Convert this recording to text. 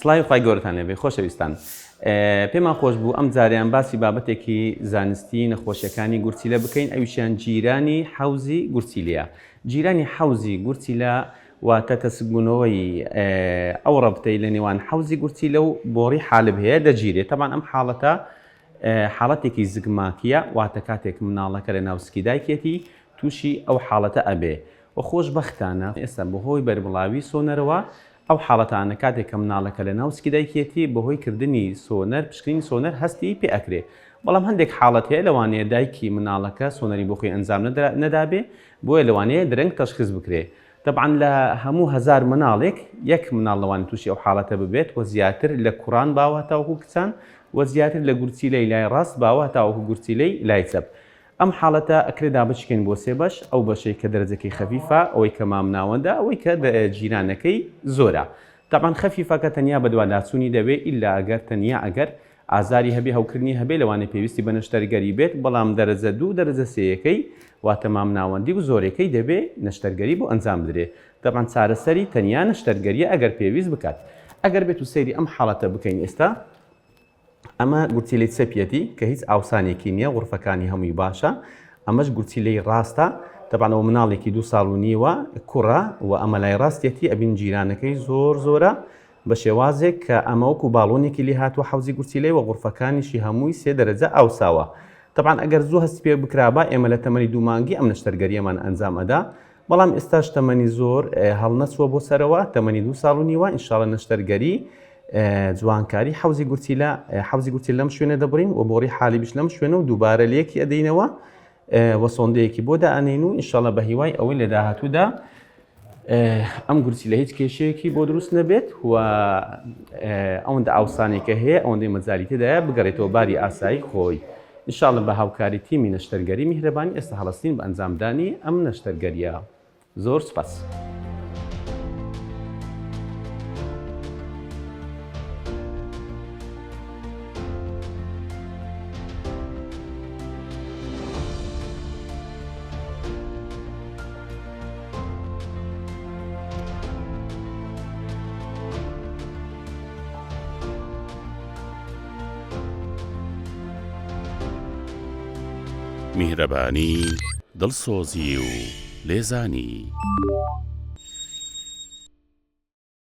سڵاوی خوای گەورەتان لێبێ خۆشەویستان پێمان خۆش بوو ئەم جاریان باسی بابەتێکی زانستی نەخۆشیەکانی گورچیلە بکەین ئەویشیان گیرانی حەوزی گورچیلەیە گیرانی حەوزی گورچیلە واتە تەسکبوونەوەی ئەو ڕەبتەی لە نێوان حەوزی گورچیلە و بۆڕی حالب هەیە دەگیرێت تەبان ئەم حاڵەتە حاڵەتێکی زگماکیە واتە کاتێک مناڵەکە لە ناو سکی دایکێتی تووشی ئەو حاڵەتە ئەبێ و خۆشبەختانە ئێستا بەهۆی بەربڵاوی سۆنەرەوە ئەو حاڵەتانە کاتێک کە مناڵەکە لە ناو سکی دایکیەتی بەهۆی کردنی سۆنەر پشکنینی سۆنەر هەستی پێ ئەکرێ بەڵام هەندێک حاڵەت هەیە لەوانەیە دایکی مناڵەکە سۆنەری بۆ خۆی ئەنجام نەدابێ بۆیە لەوانەیە درەنگ تەشخیس بکرێ تەبعەن لە هەموو هەزار مناڵێک یەک مناڵ لەوانە تووشی ئەو حاڵەتە ببێت و زیاتر لە کوڕان باوە هەتاوەکو کچان و زیاتر لە گورچیلەی لای ڕاست باوە هەتاوەکو گورچیلەی لای چەپ ئەم حاڵەتە ئەکرێ دابەشی بۆ سێ بەش، ئەو بەشەی کە دەرەجەکەی خەفیفە، ئەوەی کە مامناوەندە، ئەوەی کە گیرانەکەی زۆرە. تەبعەن خەفیفەکە تەنیا بەدواداچوونی دەوێ ئیلا ئەگەر تەنیا ئەگەر ئازاری هەبێ هەوکردنی هەبێ لەوانەیە پێویستی بە نەشتەرگەری بێت، بەڵام دەرەجە دوو دەرەجە سێیەکەی واتە مامناوەندی و زۆرێکەی دەبێ نەشتەرگەری بۆ ئەنجام بدرێ. تەبعەن چارەسەری تەنیا نەشتەرگەریە ئەگەر پێویست بکات. ئەگەر بێت و سەیری ئەم حاڵەتە بکەین ئێستا، ئەمە گورچیلەی چەپیەتی کە هیچ ئاوسانێکی نییە غورفەکانی هەمووی باشە ئەمەش گورچیلەی ڕاستە تەبعەن ئەوە مناڵێکی دوو ساڵ و نیوە کوڕە و ئەمە لای ڕاستیەتی ئەبین جیرانەکەی زۆر زۆرە بە شێوازێک کە ئەمە وەکو باڵۆنێکی لێ هاتووە حەوزی گورچیلەی و غورفەکانیشی هەمووی سێ دەرەجە ئاوساوە تەبعەن ئەگەر زوو هەستی پێ بکرابا ئێمە لە تەمەنی دوو مانگی ئەم نەشتەرگەریەمان ئەنجام ئەدا بەڵام ئێستاش تەمەنی زۆر هەڵنەچووە بۆ سەرەوە تەمەنی دوو ساڵ و نیوە ئینشاڵە نەشتەرگەری جوانکاری حەوزی گورچیلە حەوزی گورچیلە لەم شوێنە دەبڕین و بۆڕی حالیبیش لەم شوێنە و دووبارە لێکی ئەدەینەوە و سۆندەیەکی بۆ دائەنین و ئینشاڵە بە هیوای ئەوەی لە داهاتوودا ئەم گورچیلە هیچ کێشەیەکی بۆ دروست نەبێت و ئەوەندە ئاوسانێکە هەیە ئەوەندەی مەجالی تێدایە بگەڕێتەوە باری ئاسایی خۆی ئینشاڵە بە هاوکاری تیمی نەشتەرگەری میهرەبانی ئێستا هەڵەستین بە ئەنجامدانی ئەم نەشتەرگەریە زۆر سوپاس. میهرەبانی، دڵسۆزی و لێزانی.